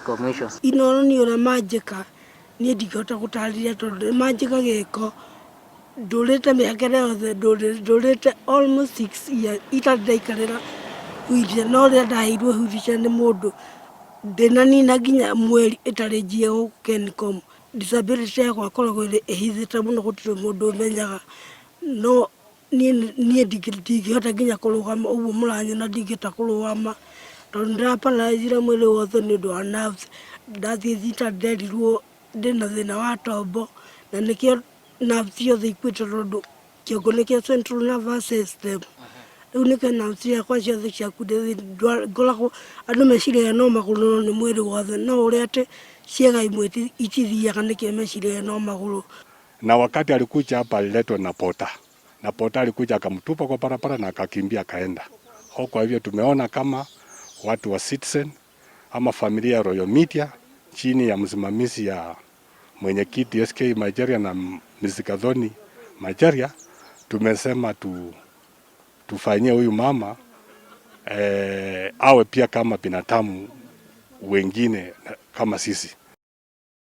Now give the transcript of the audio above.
Kwa mwisho. Inooro niĩ ũrĩa manjĩka niĩ ndingĩhota gũtarĩria tondũ nĩ manjĩka gĩko. Ndũrĩte mĩaka ĩrĩa yothe ndũrĩte almost 6 years itarĩ ndaikarĩra wheelchair, no rĩrĩa ndaheirwo wheelchair nĩ mũndũ ndĩnanina nginya mweri ĩtarĩ njie gũkũ Kencom. Disability yakwa ĩkoragwo ĩhithĩte mũno, gũtirĩ mũndũ ũmenyaga, no niĩ ndingĩhota nginya kũrũgama ũguo mũranyona, ndingĩhota kũrũgama tondũ ndĩra paralyze mwĩrĩ wothe nĩ ũndũ wa nerves. Ndathiĩ thibitarĩ nderirwo ndĩna thĩna wa tombo na nĩkĩo nerves ciothe ikuĩte, tondũ kĩongo nĩkĩo central nervous system. Rĩu nĩkĩo nerves ciakwa ciothe ciakuire. Ngoragwo andũ meciragia no magũrũ, no nĩ mwĩrĩ wothe, no ũrĩa atĩ ciĩga imwe itithiaga nĩkĩo meciragia no magũrũ. Na wakati alikuja hapa aliletwa na pota, na pota alikuja akamtupa kwa barabara na akakimbia akaenda. Kwa hivyo tumeona kama watu wa Citizen ama familia ya Royal Media chini ya msimamizi ya mwenyekiti SK Macharia na Mr. Gathoni Macharia, tumesema tufanyie huyu mama awe pia kama binadamu wengine kama sisi.